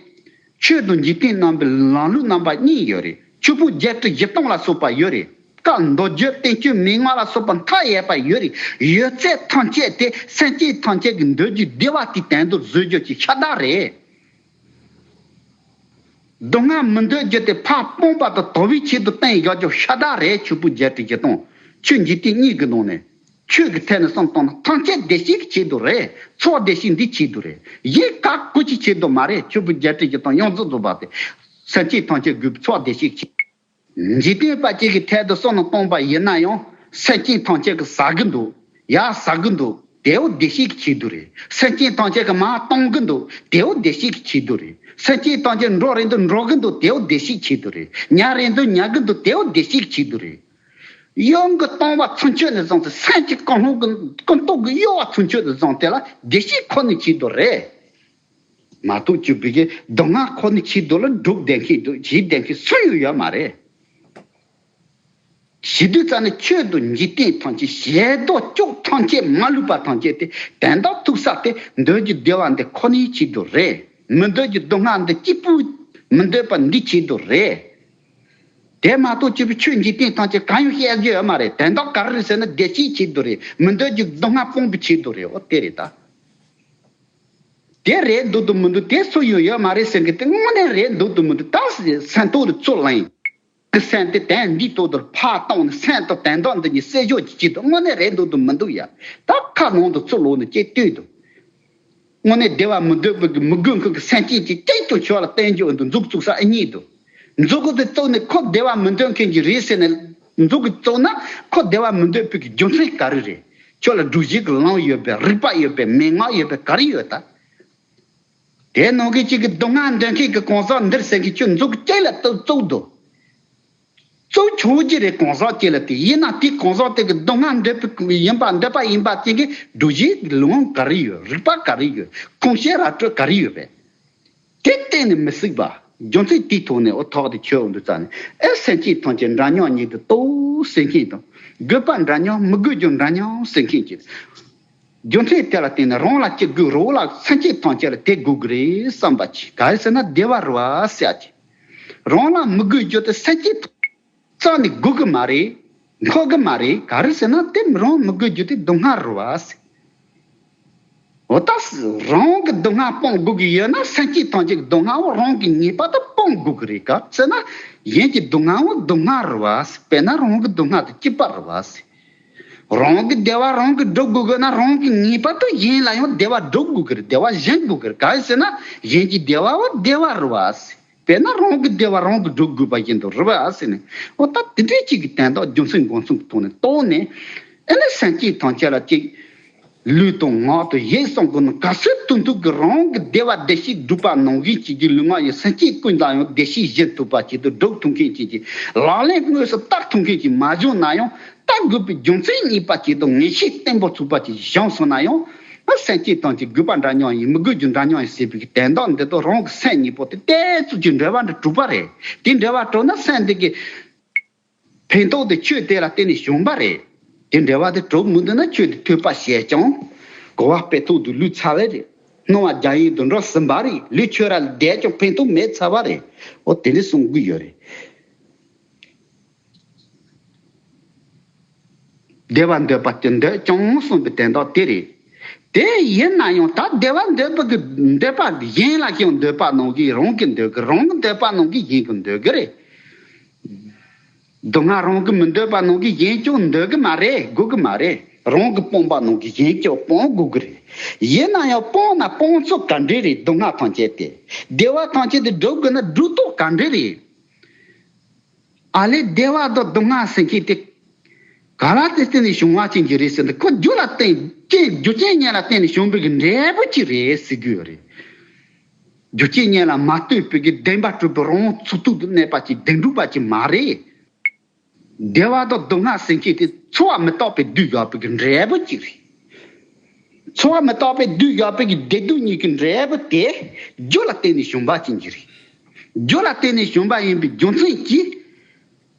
ཆོས་དང་འཇིག་རྟེན་རྣམ་པའི་ལམ་ལུགས་རྣམ་པ་གཉིས་ཡོད་རེད། ཆོས་ཕུང་བརྒྱད་ཁྲི་བཞི་སྟོང་ལ་སོགས་པ་ཡོད་རེད། བཀའ་མདོ་རྒྱུད་བསྟན་བཅོས་མན་ངག་ལ་སོགས་པ་མཐའ་ཡས་པ་ཡོད་རེད། ཡོད་ཚད་ཐམས་ཅད་དེ་སེམས་ཅན་ཐམས་ཅད་ཀྱི་འདོད་རྒྱུ་བདེ་བ་དེ་དོན་དུ་བཟོ་རྒྱུ་གྱི་ཤ་སྟག་རེད། སྡུག་བསྔལ་མི་འདོད་རྒྱུ་དེ་ཕར་སྤོང་བ་དང་དོར་བའི་ཆེད་དུ་བསྟན་བཞག་རྒྱུ་ཤ་སྟག་རེད། ཆོས་ཕུང་བརྒྱད་ཁྲི་བཞི་སྟོང་། ཆོས་འཇིག་རྟེན་གཉིས་ཀྱི་ནང་ནས། ཆོས་ཀྱི་ཐད་ནས་བསམ་བཏང་ན་ཐམས་ཅད་བདེ་གཤེགས་ཀྱི་ཆེད་དུ་རེད། ཚོགས་བདེ་གཤེགས་འདི་ཆེད་དུ་རེད། གཞན་ག་གུ་ཅི་ཆེད་དུ་མ་རེད། ཆོས་ཕུང་བརྒྱད་ཁྲི་བཞི་སྟོང་ཡོངས་རྫོགས་རྫོགས་པ་དེ། སེམས་ཅན་ཐམས་ཅད་དགོས་པའི་ཚོགས་བདེ་གཤེགས་ཀྱི་ཆེད། འཇིག་རྟེན་པ་གཅིག་གི་ཐད་དུ་བསམ་བློ་བཏང་པ་ཡིན་ན་ཡང་སེམས་ཅན་ཐམས་ཅད་ཀྱི་ཟ་གི་འདུག་ཡར་ཟ་གི་འདུག་དེའོ་བདེ་གཤེགས་ཀྱི་ཆེད་དུ་རེད། སེམས་ཅན་ཐམས་ཅད་ཀྱི་མར་གཏོང་གི་འདུག་དེའོ་བདེ་གཤེགས་ཀྱི་ཆེད་དུ་རེད། སེམས་ཅན་ཐམས་ཅད་འགྲོ་རན་དུ་འགྲོ་གི་འདུག་དེའོ་བདེ་གཤེགས་ཀྱི་ཆེད་དུ་རེད། ཉལ་རན་དུ་ཉལ་གི་འདུག་དེའོ་བདེ་གཤེགས་ཀྱི་ཆེད་དུ་རེད། ཡོང་གི་གཏོང་བ་ཚུན་ཆོད་ནས་བཟུང་སྟེ་སེམས་ཀྱི་ཀུན་སློང་གི་ཀུན་རྟོག་གི་གཡོ་བ་ཚུན་ཆོད་དུ་བཟུང་སྟེ་ལ་བདེ་གཤེགས་ཁོ་ནའི་ཆེད་དུ་རེད། མ་གཏོགས་ཅིག་པའི་གི་སྡུག་བསྔལ་ཁོ་ནའི་ཆེད་དུ་ལ་སྒྲུབ་བསྡད་མཁན་འདུག་བྱེད་བསྡད་མཁན་སུ་ཡང་ཡོད་མ་རེད། བྱེད་དུས་ཙ་ནས་ཆོས་དང་འཇིག་རྟེན་ཐམས་ཅད་ཞལ་མདོག་ཅོག་ཐམས་ཅད་མ་ལུས་པ་ཐམས་ཅད་དེ་དོན་དག་ཐུག་ས་དེ་འདོད་རྒྱུ་བདེ་བ་འདི་ཁོ་ནའི་ཆེད་དུ་རེད། མི་འདོད་རྒྱུ་སྡུག་བསྔལ་འདི་གཅིག་པུ་མི་འདོད་པ་འདི་ཆེད་དུ་རེད། དེ་མ་གཏོགས་ཅིག་པའི་ཆོས་འཇིག་རྟེན་ཐམས་ཅད་གང་ཡང་བཤད་རྒྱུ་ཡོད་མ་རེད། དོན་དག་ག་རེ་རེད་ཟེར་ན་བདེ་སྐྱིད་ཆེད་དུ་རེད། མི་འདོད་རྒྱུ་སྡུག་བསྔལ་སྤོང་བའི་ཆེད་དུ་རེད། འོ་དེ་རེད་ད། དེ་རེད་འདུག་ཏུ་མི་འདུག་དེ་སུ་ཡང་ཡོད་མ་རེད་ཟེར་མཁན་དེ་དངོས་གནས་རེད་འདུག་ཏུ་མི་འདུག་ད་སེམས་ཐོག་ཏུ་ཚུར་ལེན། གི་སེམས་དེ་དོན་འདིའི་ཐོག་ཏུ་ཕར་བཏང་ནས་སེམས་དང་དོན་དག་འདི་གཉིས་བསྲེ་གཞོག་གི་ཆེད་དུ་དངོས་གནས་རེད་འདུག་ཏུ་མི་འདུག་ཡ། ད་ཁ་ནང་དུ་ཚུར་ལོག་ནས་ཅིག་ལྟོས་དང་། དངོས་གནས་བདེ་བ་མི་འདོད་པའི་གི་མི་དགོས་མཁན་གྱི་སེམས་ཅན་གྱི་སྐད་ཀྱང་ཁྱོད་ལ་བསྟན་རྒྱུ་འདུག་མཛུབ་བཙུགས་ས་ཨེ་རྙེད་དོ། མཛུབ་གུ་དེ་བཙུགས་ནས་ཁོ་བདེ་བ་མི་འདོད་མཁན་གྱི་རེད་ཟེར་ནས་མཛུབ་གུ་བཙུགས་ན་ཁོ་བདེ་བ་མི་འདོད་པའི་གི་རྒྱུ་མཚན་ག་རེ་རེད། ཁྱོད་ལ་སྒྲུབ་བྱེད་ཀྱི་ལམ་ཡོད་པས། རིགས་པ་ཡོད་པས། མན་ངག་ཡོད་པས། ག་རེ་ཡོད་ད། དེ་ནང་གི་གཅིག་གི་སྡུག་བསྔལ་འདོད་མཁན་གྱི་གང་ཟག་འདིར་ཟེར་གྱི་ཁྱོད་མཛུབ་གུ་གཅིག་ལ་བཙུགས་བཙུགས་འདུག་བཙུགས་ཆོག་གི་རེད། གང་ཟག་གཅིག་ལ་དེ་ཡིན་ན་དེ་གང་ཟག་དེ་གི་སྡུག་བསྔལ་འདོད་པའི་ཡིན་པ་འདོད་པ་ཡིན་པ་དེ་གི་སྒྲུབ་བྱེད་ཀྱི་ལམ་ག་རེ་ཡོད། རིགས་པ་ག་རེ་ཡོད། ཁུངས་སྐྱེལ་ར་སྤྲོད་ག་རེ་ཡོད་པས། དེ་གཏན་ནས་མི་སྲིད་པ། རྒྱུ་མཚན་དེའི་ཐོག་ནས་འོ་ཐོག་དེ་ཁྱོད་འོ་འདུག་ཙ་ནས་ཨེ་སེམས་ཅན་ཐམས་ཅད་འདྲ་མཉམ་ཉིད་དུ་རྟོགས་ཟེར་མཁན་དང་། དགོས་པ་འདྲ་མཉམ་མི་དགོས་རྒྱུ་འདྲ་མཉམ་ཟེར་མཁན་གྱི། རྒྱུ་མཚན་དེ་ལ་བརྟེན་ནས་རང་ལ་ཅི་དགོས་རོགས་ལ་སེམས་ཅན་ཐམས་ཅད་ལ་དེ་དགོས་ཀྱི་རེད་བསམ་པ་ཅིག་ག་རེ་ཟེར་ན་བདེ་བ་རེད་བ་ཟེར་ཅིག་རང་ལ་མི་དགོས་རྒྱུ་དེ་སེམས་ཅན་ཐམས་ཅད་ནི་དགོས་ཀྱི་མ་རེད། འཁོར་གྱི་མ་རེད། ག་རེ་ཟེར་ན་དེ་རང་མི་དགོས་རྒྱུ་དེ་སྡུག་བསྔལ་རེད་བ་ཟེར། འོ་ད་རང་གི་སྡུག་བསྔལ་སྤོང་དགོས་ཀྱི་ཡོད་ན་སེམས་ཅན་ཐམས་ཅད་ཀྱི་སྡུག་བསྔལ་བོ་རང་གིས་ངེས་པར་དུ་སྤོང་དགོས་ཀྱི་རེད། ག་ཟེར་ན་གཞན་གྱི་སྡུག་བསྔལ་བོ་སྡུག་བསྔལ་རེད་བ་ཟེར། དཔེར་ན་རང་གི་སྡུག་བསྔལ་དང་གཅིག་པ་རེད་བ་ཟེར། རང་གི་བདེ་བ་རང་གིས་སྒྲུབ་དགོས་དགོས་ན་རང་གིས་ངེས་པར་དུ་གཞན་ལ་ཡང་བདེ་བ་སྒྲུབ་དགོས་ཀྱི་རེད། བདེ་བ་སྦྱིན་དགོས་ཀྱི་རེད། ག་རེ་ཟེར་ན་གཞན་གྱི་བདེ་བ་བོ་བདེ་བ་རེད་བ་ཟེར། དཔེར་ན་རང་གི་བདེ་བ་རང་གིས་སྒྲུབ་དགོས་པ་བཞིན་དུ་རེད་བ་ཟེར་ནས། འོ་ད་དེ་འདྲའི་གཅིག་གི་དོན་དག་རྒྱུ་མཚན་འགོ་མཚུངས་ཀྱི་ཐོག་ནས་རྟོགས་ནས། ཨེ་ནས་སེམས་ཅན་ཐམས་ཅད་ལ་གཅིག་ལུས་དང་ངག་དང་ཡིད་གསུམ་ཀུན་ནི་ག་ཚོད་ཐུབ་ཐུབ་ཀྱིས་རང་གི་བདེ་བ་བདེ་སྐྱིད་སྒྲུབ་པ་ནང་བཞིན་བྱེད་ཀྱི། ལུས་ངག་ཡིད་སེམས་ཅན་ཀུན་ལ་ཡང་བདེ་སྐྱིད་སྦྱིན་ཐུབ་པ་ཅིག་ཏུ་སྒྲུབ་ཐུབ་མཁན་ཅིག་གི་ལག་ལེན་དངོས་སུ་བསྟར་ཐུབ་མཁན་ཅིག་མ་བྱུང་ན་ཡང་། བསྟར་དགོས་པའི་རྒྱུ་མཚན་རྙེད་པ་ཅིག་དང་ངེས་ཤེས་བརྟན་པོ་ཚུགས་པ་ཅིག་བྱུང་སོང་ན་ཡང་། སེམས་ཅན་ཐམས་ཅད་དགོས་པ་འདྲ་མཉམ་ཡིན། མི་དགོས་རྒྱུ་འདྲ་མཉམ་ཡིན་ཟེར་བའི་དོན་དག་འདི་དག་རང་གི་སེམས་གཉིས་པོ་དེ་ཏོག་ཙམ་ཅིག་འབྲེལ་བ་འདི་གྲུབ་པ་རེད། དེ་འབྲེལ་བ་གྲུབ་ན་སེམས་འདི་གི་ཕན་ཐོགས་དེ་ཆོས་དེ་ལ་བརྟེན་ནས་བྱུང་བ་རེད། དེ་འབྲེལ་བ་དེ་གྲུབ་མི་འདུག་ན་ཆོས་དེ་ཐོས་པ་བྱས་ཀྱང་གོ་བ་སྤེལ་ཐུབ་དུ་ལུས་ཚར་བ་རེད། སྣང་བ་རྒྱ་ཡན་དུ་འགྲོ་ཟིན་པ་རེད། ལུས་ཆོས་ར་བསྡད་ཀྱང་ཕན་ཐོགས་མེད་ཚར་བ་རེད། འོ་དེ་འདྲ་གསུང་གི་ཡོད་རེད། བདེ་བ་འདོད་པ་དེ་འདོད་ཀྱང་གསུངས་པའི་དོན་དག་དེ་རེད། དེ་ཡིན་ན་ཡང་ད་བདེ་བ་འདོད་པ་གི་འདོད་པ་གཞན་ལ་ཀྱང་འདོད་པ་ནང་གི་རང་གི་འདོད་གི། རང་གི་འདོད་པ་ནང་གི་གཞན་གི་འདོད་གི་རེད། སྡུག་བསྔལ་རང་གི་མི་འདོད་པ་ནང་གི་གཞན་ཀྱང་འདོད་གི་མ་རེད། དགོས་གི་མ་རེད། རང་གི་སྤོང་བ་ནང་གི་གཞན་ཀྱང་སྤོང་དགོས་གི་རེད། ཡིན་ན་ཡང་སྤོང་ན་སྤོང་ཚུལ་ག་འདྲ་རེད། སྡུག་བསྔལ་ཐམས་ཅད་དེ། བདེ་བ་ཐམས་ཅད་དེ་སྒྲུབ་དགོས་ན་སྒྲུབ་སྟངས་ག་འདྲ་རེད། ཨ་ལས་བདེ་བ་དང་སྡུག་བསྔལ་ཟེར་མཁན་དེ་ག་ལ་བརྟེན་ནས་བྱུང་བ་ཅན་གྱི་རེད་ཟེར་ན། ཁོ་རྒྱུ་ལ་བརྟེན་རྐྱེན་རྒྱུ་རྐྱེན་གཉིས་ལ་བརྟེན་ནས་བྱུང་བའི་གི་འབྲས་བུ་ཅིག་རེད་ཟེར་གྱི་ཡོད་རེད། རྒྱུ་རྐྱེན་གཉིས་ལ་མ་ལྟོས་པའི་གི་བདེན་པར་གྲུབ་པའི་རང་ཚུགས་ཐུབ་ཏུ་གནས་པ་ཅིག་བདེན་གྲུབ་པ་ཅིག་མ་རེད། བདེ་བ་དང་སྡུག་བསྔལ་ཟེར་མཁན་དེ་འཚོ་བ་མི་རྟག་པའི་བདུད་བཞག་པའི་གི་འབྲས་བུ་ཅིག་རེད། འཚོ་བ་མི་རྟག་པའི་བདུད་བཞག་པའི་གི་བདེ་སྡུག་གཉིས་ཀྱི་འབྲས་བུ་དེ་རྒྱུ་ལ་བརྟེན་ནས་བྱུང་བ་ཅན་གྱི་རེད། རྒྱུ་ལ་བརྟེན་ནས་བྱུང་བ་ཡིན་པའི་རྒྱུ་མཚན་གྱིས།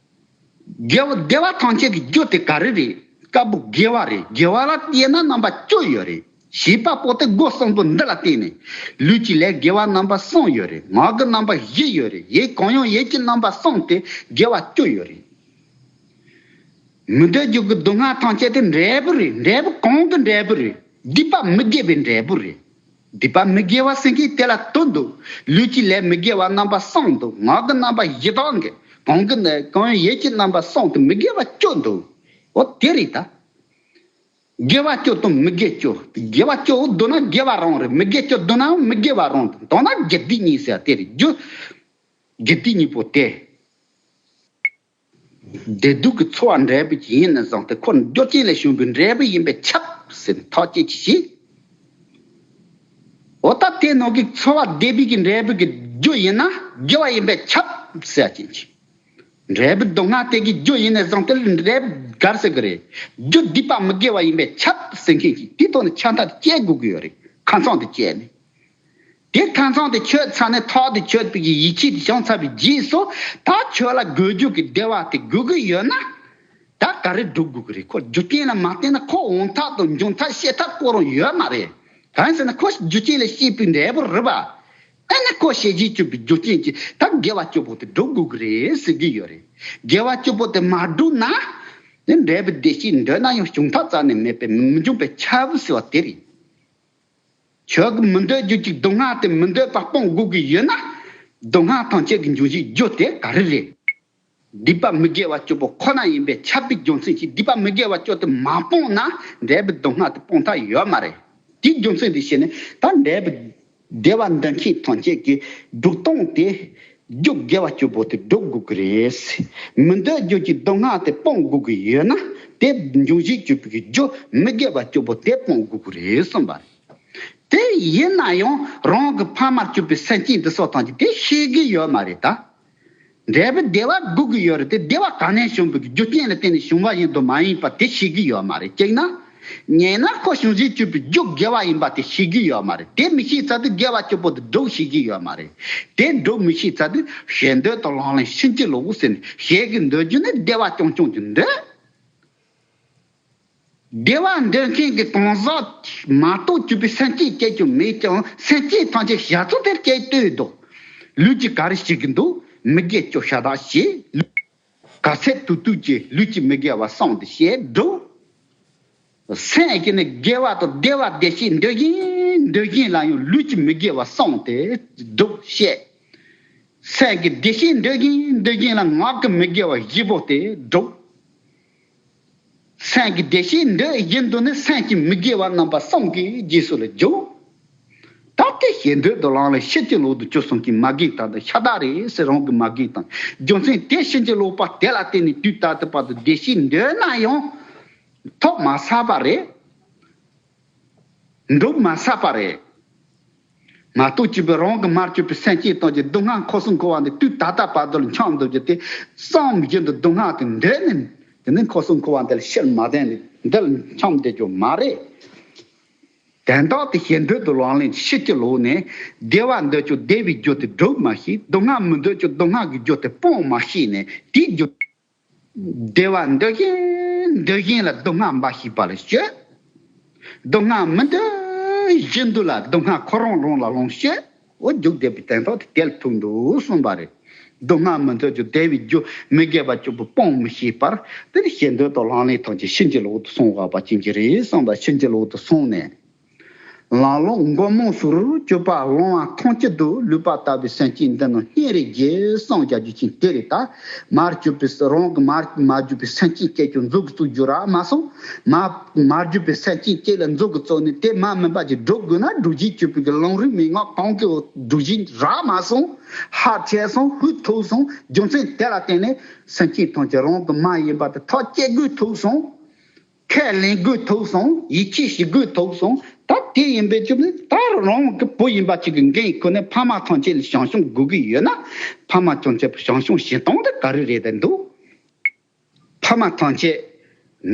དགེ་བ་བདེ་བ་ཐམས་ཅད་ཀྱི་རྒྱུ་དེ་ག་རེ་རེད། དཀར་པོ་དགེ་བ་རེད། དགེ་བ་ལ་དབྱེ་ན་རྣམ་པ་བཅུ་ཡོད་རེད། བྱེད་པ་པོ་དེ་སྒོ་གསུམ་པོ་འདི་ལ་བརྟེན་ནས། ལུས་ཀྱི་ལས་དགེ་བ་རྣམ་པ་གསུམ་ཡོད་རེད། ངག་གི་རྣམ་པ་བཞི་ཡོད་རེད། ཡིད་གང་ཡོད་ཡིད་ཀྱི་རྣམ་པ་གསུམ་དེ་དགེ་བ་བཅུ་ཡོད་རེད། མི་འདོད་རྒྱུ་གི་སྡུག་བསྔལ་ཐམས་ཅད་དེ་འབྲས་བུ་རེད། འབྲས་བུ་གང་གི་འབྲས་བུ་རེད། སྡིག་པ་མི་དགེ་བའི་འབྲས་བུ་རེད། སྡིག་པ་མི་དགེ་བ་ཟེར་མཁན་དེ་ལ་དོན་འདུག་ལུས་ཀྱི་ལས་མི་དགེ་བ་རྣམ་པ་གསུམ་འདུག་ངག་གི་རྣམ་པ་བཞི་དག་གི་གང་གི་ནི་གང་ཡིད་ཀྱི་རྣམ་པ་གསུམ་དུ་མི་དགེ་བ་བཅུ་འདུག་འོ་དེ་རེད་ད། དགེ་བ་བཅུ་དང་མི་དགེ་བཅུ། དགེ་བ་བཅུ་བསྡུ་ན་དགེ་བ་རང་རེད། མི་དགེ་བཅུ་བསྡུ་ནའང་མི་དགེ་བ་རང་རེད། མདོར་ན་དགེ་སྡིག་གཉིས་ཟེར་དེ་རེད། རྒྱུ་དགེ་སྡིག་གཉིས་པོ་དེ། བདེ་སྡུག་གི་ཚོར་བ་འབྲས་བུ་ཅིག་ཡིན་ནས་བཟུང་སྟེ་ཁོ་རྒྱུ་རྐྱེན་ལས་བྱུང་བའི་འབྲས་བུ་ཡིན་པས་ཁྱབ་ཟེར་ནས་ཐག་བཅད་ཅིག་བྱེད། འོ་ད་དེ་ནང་གི་ཚོར་བ་བདེ་བའི་གི་འབྲས་བུ་གི་རྒྱུ་ཡིན་ན་དགེ་བ་ཡིན་པས་ཁྱབ་ཟེར་ཅིག་བྱེད། འབྲས་བུ་སྡུག་བསྔལ་དེ་གི་རྒྱུ་ཡིན་ནས་བཟུང་སྟེ་འབྲས་བུ་ག་རེ་ཟེར་གི་རེད། རྒྱུ་སྡིག་པ་མི་དགེ་བ་ཡིན་པས་ཁྱབ་ཟེར་མཁན་ཅིག་དེའི་ཐོག་ནས་ཆ་འཐག་དེ་བཅད་དགོས་ཀྱི་ཡོད་རེད། ཁ་མཚང་དེ་བཅད་ནས། དེ་ཁ་མཚང་དེ་ཆོད་ཚར་ནས་ཐག་དེ་ཆོད་པའི་ཡིད་ཆེས་དེ་བྱུང་ཚར་བའི་རྗེས་སུ། ད་ཁྱོད་ལ་དགོས་རྒྱུ་གི་བདེ་བ་དེ་དགོས་ཀྱི་ཡོད་ན། ད་ག་རེ་སྒྲུབ་དགོས་ཀྱི་རེད། ཁོ་རྒྱུ་རྐྱེན་ལ་མ་བརྟེན་ན་ཁོ་འོང་ཐབས་དང་འབྱུང་ཐབས་ཤེས་ཐབས་ཁོ་རང་ཡོད་མ་རེད། གང་ཟེར་ན་ཁོ་རྒྱུ་རྐྱེན་ལས་སྐྱེས་པའི་འབྲས་བུ་རེད་པ། ཨ་ནི་ཁོ་ཤེས་བྱེད་གཅོད་པའི་རྒྱུ་རྐྱེན་གྱིས་ད་དགེ་བ་བཅུ་པོ་དེ་སྒྲུབ་དགོས་ཀྱི་རེད་ཟེར་གྱི་ཡོད་རེད། དགེ་བ་བཅུ་པོ་དེ་མ་བསྒྲུབས་ན། དེ་འབྲས་བུ་བདེ་སྐྱིད་འདོད་ན་ཡང་བྱུང་ཐབས་རྩ་ནས་མེད་པས་མི་འབྱུང་བས་ཁྱབ་ཟེར་བ་དེ་རེད། ཁྱོད་ཀྱི་མི་འདོད་རྒྱུ་གཅིག་སྡུག་བསྔལ་དེ་མི་འདོད་པ་སྤོང་དགོས་ཀྱི་ཡོད་ན། སྡུག་བསྔལ་ཐམས་ཅད་ཀྱི་འབྱུང་བཞིའི་རྒྱུ་དེ་ག་རེ་རེད། སྡིག་པ་མི་དགེ་བ་བཅུ་པོ་ཁོ་ན་ཡིན་པས་ཁྱབ་པའི་རྒྱུ་མཚན་གྱིས་སྡིག་པ་མི་དགེ་བ་བཅུ་དེ་མ་སྤངས་ན་འབྲས་བུ་སྡུག་བསྔལ་དེ་སྤོང་ཐབས་ཡོད་མ་རེད། དེའི་རྒྱུ་མཚན་དེ་བཤད་ནས་ད་འབྲས་བུ་བདེ་བ་འདོད་མཁན་ཐམས་ཅད་ཀྱི་སྒྲུབ་སྟངས་དེ་རྒྱུ་དགེ་བ་བཅུ་པོ་དེ་སྒྲུབ་དགོས་ཀྱི་རེད། མི་འདོད་རྒྱུ་གྱི་སྡུག་བསྔལ་དེ་སྤོང་དགོས་ཀྱི་ཡོད་ན་དེ་འབྱུང་བཞིའི་སྤྱོད་པའི་རྒྱུ་མི་དགེ་བ་བཅུ་པོ་དེ་སྤོང་དགོས་ཀྱི་རེད་གསུངས་པ་རེད། དེ་ཡིན་ན་ཡང་རང་གི་ཕ་མར་གྱུར་པའི་སེམས་ཅན་འདི་ཚོ་ཐམས་ཅད་དེ་ཤེས་ཀྱི་ཡོད་མ་རེད་ད། འབྲས་བུ་བདེ་བ་དགོས་ཀྱི་ཡོད་རེད་དེ་བདེ་བ་གང་ནས་བྱུང་བའི་རྒྱུ་རྐྱེན་ལ་བརྟེན་ནས་བྱུང་བ་ཡིན་དང་མ་ཡིན་པ་དེ་ཤེས་ཀྱི་ཡོད་མ་རེད། གཅིག་ན། གཉིས་ན་ཁོ་བྱང་ཆུབ་སྤྱོད་པའི་རྒྱུ་དགེ་བ་ཡིན་པ་དེ་ཤེས་ཀྱི་ཡོད་མ་རེད། དེ་མི་ཤེས་ཚར་དུས་དགེ་བ་བཅུ་པོ་དེ་སྒྲུབ་ཤེས་ཀྱི་ཡོད་མ་རེད། དེ་སྒྲུབ་མི་ཤེས་ཚར་དུས་ཞེ་འདོད་དང་ལག་ལེན་ཕྱིན་ཅི་ལོག་ཟེར་ནས་ཞེ་གི་འདོད་རྒྱུ་ནི་བདེ་བ་རྐྱང་རྐྱང་གི་འདོད། བདེ་བ་འདོད་མཁན་གྱི་གང་ཟག་མ་གཏོགས་གྱུར་པའི་སེམས་ཅན་སྐྱེ་རྒྱུ་མེད་ཀྱང་སེམས་ཅན་ཐམས་ཅད་ཞག་ཚོ་དེར་སྐྱེ་ལྟོས་དོ། ལུས་ཀྱིས་ག་རེ་བྱེད་ཀྱི་འདུག་མི་དགེ་བཅུ་ཤ་སྟག་བྱེད། ག་ཚད་ཐུབ་ཐུབ་ཀྱིས་ལུས་ཀྱི་མི་དགེ་བ་སྤོང་དུ་བྱེད་འགྲོ། སེམས་ཀྱི་ནི་དགེ་བ་དང་བདེ་བ་བདེ་སྐྱིད་འདོད་བཞིན་འདོད་བཞིན་ལ་ཡང་ལུས་ཀྱི་མི་དགེ་བ་སྤོང་སྟེ་སྒྲུབ་བཤད། སེམས་ཀྱི་བདེ་སྐྱིད་འདོད་བཞིན་འདོད་བཞིན་ལ་ངག་གི་མི་དགེ་བ་བཞི་པོ་དེ་སྒྲུབ། སེམས་ཀྱི་བདེ་སྐྱིད་འདོད་བཞིན་དུ་ནི་སེམས་ཀྱི་མི་དགེ་བ་རྣམ་པ་གསུམ་གྱི་རྗེས་སུ་ལ་འཇུག་ད་ལྟའི་ཞེ་འདོད་དུ་ལངས་ལ་ཕྱིན་ཅི་ལོག་ཏུ་སྤྱོད་གསུམ་གྱི་མ་རྒན་དག་དང་ཤ་སྟག་རེད་ཟེར་རང་གི་མ་རྒན་དང་རྒྱུ་མཚན་དེ་ཕྱིན་ཅི་ལོག་པ་དེ་ལ་བརྟེན་ནས་དུས་ད་ལྟ་བར་དུ་བདེ་སྐྱིད་འདོད་ན་ཡང་ཐོབ་མ་ཚར་བ་རེད། འགྲུབ་མ་ཟད་པ་རེད། མ་གཏོགས་གཅིག་པུ་རང་གི་མར་གྱུར་པའི་སེམས་ཅན་ཐམས་ཅད་སྡུག་བསྔལ་འཁོར་གསུམ་འཁོར་བ་འདི་དུས་ད་ལྟ་བར་དུ་ལ་འཁྱམས་འདུག་རྒྱུ་དེ་བསམ་བཞིན་དུ་སྡུག་བསྔལ་དེ་འདོད་ནས་དེ་ནས་འཁོར་གསུམ་འཁོར་བ་འདི་ལ་ཕྱིར་མ་འཐེན་ནས་འདི་ལ་འཁྱམས་བསྡད་རྒྱུ་མ་རེད། དོན་དག་དེ་ཞེ་འདོད་དུ་ལག་ལེན་ཕྱིན་ཅི་ལོག་ནས་བདེ་བ་འདོད་ཀྱང་བདེ་བའི་རྒྱུ་དེ་སྒྲུབ་མ་ཤེས། སྡུག་བསྔལ་མི་འདོད་ཀྱང་སྡུག་བསྔལ་གྱི་རྒྱུ་དེ་སྤོང་མ་ཤེས་ནས་དེའི་རྒྱུ། བདེ་བ་འདོད་བཞིན་འདོད་བཞིན་ལ་སྡུག་བསྔལ་འབའ་ཞིག་པ་ལ་སྤྱོད། སྡུག་བསྔལ་མི་འདོད་བཞིན་དུ་ལ་སྡུག་བསྔལ་ཁོ་རང་རང་ལ་ལོངས་སྤྱོད། འོ་རྒྱུ་བདེ་བའི་དོན་དག་དེ་དེ་ལ་ཐུག་འདུག་གསུངས་པ་རེད། སྡུག་བསྔལ་མི་འདོད་ཀྱང་བདེ་བའི་རྒྱུ་མི་དགེ་བ་བཅུ་པོ་སྤོང་མི་ཤེས་པར་དེ་ནི་ཞེ་འདོད་དང་ལག་ལེན་ཐམས་ཅད་ཕྱིན་ཅི་ལོག་ཏུ་སོང་བ་ཅན་གྱི་རེད་བསམ་པ་ཕྱིན་ཅི་ལོག་ཏུ་སོང་ནས། ལམ་ལྷོང་མགོ་རྨོངས་སུ་གྱུར་པ་ལོང་བ་ཐམས་ཅད་དུ་ལུས་པ་ལྟ་བུའི་སེམས་ཅན་འདི་རྣམས་སྙིང་རེ་རྗེ་བསམ་བྱ་རྒྱུ་ཅན་དེ་རེད་ད། མར་གྱུར་པའི་རང་གི་མར་མ་གྱུར་པའི་སེམས་ཅན་སྐྱེ་ཀྱང་མཛུབ་ཀྱིས་བཙུགས་རྒྱུ་རག་མ་སོང་། མ་མར་གྱུར་པའི་སེམས་ཅན་སྐྱེ་ལ་མཛུབ་ཀྱིས་བཙུགས་ནས་དེ་མ་མིན་པ་ཅིག་སྒྲུབ་དགོས་ན་སྒྲུབ་བྱེད་གྱུར་པའི་གི་ལམ་རིམ་མན་ངག་གང་གི་སྒྲུབ་བྱེད་རག་མ་སོང་། ཧ་ཆད་སོང་ཧུད་ཐུག་སོང་རྒྱུ་མཚན་དེ་ལ་བརྟེན་ནས་སེམས་ཅན་ཐམས་ཅད་རང་གི་མ་ཡིན་པ་དེ་ཐག་བཅད་དགོས་ཐུག་སོང་། ཁས་ལེན་དགོས་ཐུག་སོང་། ཡིད་ཆེས་བྱེད་དགོས་ཐུག་སོང་། ད་དེ་ཡིན་པའི་ཆེད་དུ་ད་རང་གི་བུ་ཡིན་པ་གཅིག་གི་འགན་ཁུར་ནས་ཕ་མ་ཐམས་ཅད་ལ་བྱང་ཆུབ་དགོས་ཀྱི་ཡོད་ན་ཕ་མ་ཐམས་ཅད་བྱང་ཆུབ་བྱེད་སྟངས་དེ་ག་རེ་རེད་དེ་འདུག་ཕ་མ་ཐམས་ཅད་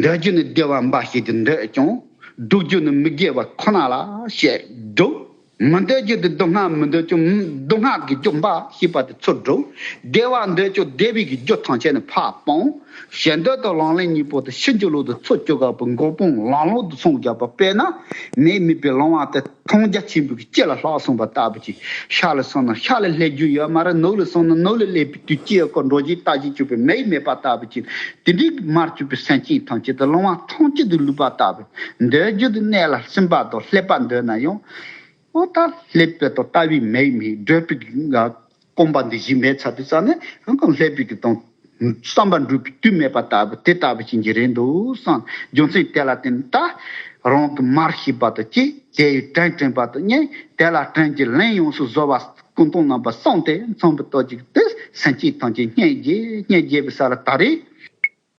འདོད་རྒྱུ་ནི་བདེ་བ་འབའ་ཞིག་ཏུ་འདོད་ཀྱང་སྒྲུབ་རྒྱུ་ནི་མི་དགེ་བ་ཁོ་ན་ལ་ཞེས་སྒྲུབ། མི་འདོད་རྒྱུ་དེ་སྡུག་བསྔལ་མི་འདོད་ཀྱང་སྡུག་བསྔལ་གྱི་རྒྱུ་འབའ་ཞིག་པ་དེ་ཚུར་སྒྲུབ། བདེ་བ་འདོད་ཀྱང་བདེ་བའི་གི་རྒྱུ་ཐམས་ཅད་ནི་ཕར་སྤོང་། ཞེ་འདོད་དང་ལག་ལེན་གཉིས་པོ་དེ་ཕྱིན་ཅི་ལོག་ཏུ་ཚུར་བཅུག་དགོས་པའི་མགོ་དཔུང་ལམ་ལྷོང་དུ་སོང་བཞག་པ་དཔེར་ན་མེ་དམིགས་པའི་ལོང་བ་དེ་མཐོང་རྒྱ་ཆེན་པོའི་གི་ལྕེ་ལ་ལྷག་སོང་བ་ལྟ་བུ་ཅིག་ཤར་ལ་སོང་ན་ཤར་ལ་སླེབས་རྒྱུ་ཡོད་མ་རེད། ནུབ་ལ་སོང་ན་ནུབ་ལ་སླེབས་པའི་དུས་ཀྱི་ཡོད་ཀོ་འགྲོ་བཞིན་ལྟ་བཞིན་བཅུག་པའི་མེ་མེད་པ་ལྟ་བུ་ཅིག་དེ་འདྲའི་མར་གྱུར་པའི་སེམས་ཅན་ཐམས་ཅད་དེ་ལོང་བ་ཐམས་ཅད་དུ་ལུས་པ་ལྟ་བུ། འདོད་རྒྱུ་དེ་གནས་ལ་སིམ་པ་དང་ལྷོད་པ་འདོད་ན་ཡང་། ཨོ་ད་ལྷོད་པའི་དང་ལྟ་བའི་མེ་མེད་འདོད་པའི་གི་ང་སྐོམ་པ་འདི་བཞིན་མེད་ཚར་དུས་ཙ་ནས་ཧང་ཀང་ལྷོད་པའི་གི་དང་བསམ་པ་འགྲུབ་པའི་དུས་མེད་པ་ལྟ་བུ་དེ་ལྟ་བུ་ཅན་གྱི་རེད་འདུག་བསམ། རྒྱུ་མཚན་དེ་ལ་བརྟེན་ད་རང་གི་མར་ཤེས་པ་དང་གཅིག་དེ་ཡི་དྲིན་དྲན་པ་དང་གཉིས་དེ་ལ་དྲིན་གྱི་ལན་ཡོངས་སུ་གཟོ་བ་ཀུན་སྟོང་རྣམ་པ་གསུམ་དེ་མཚོན་པའི་སྟོབས་ཀྱིས་དེ་སེམས་ཅན་ཐམས་ཅད་སྙིང་རྗེ་སྙིང་རྗེ་བའི་ས་ལ་ད་རེས།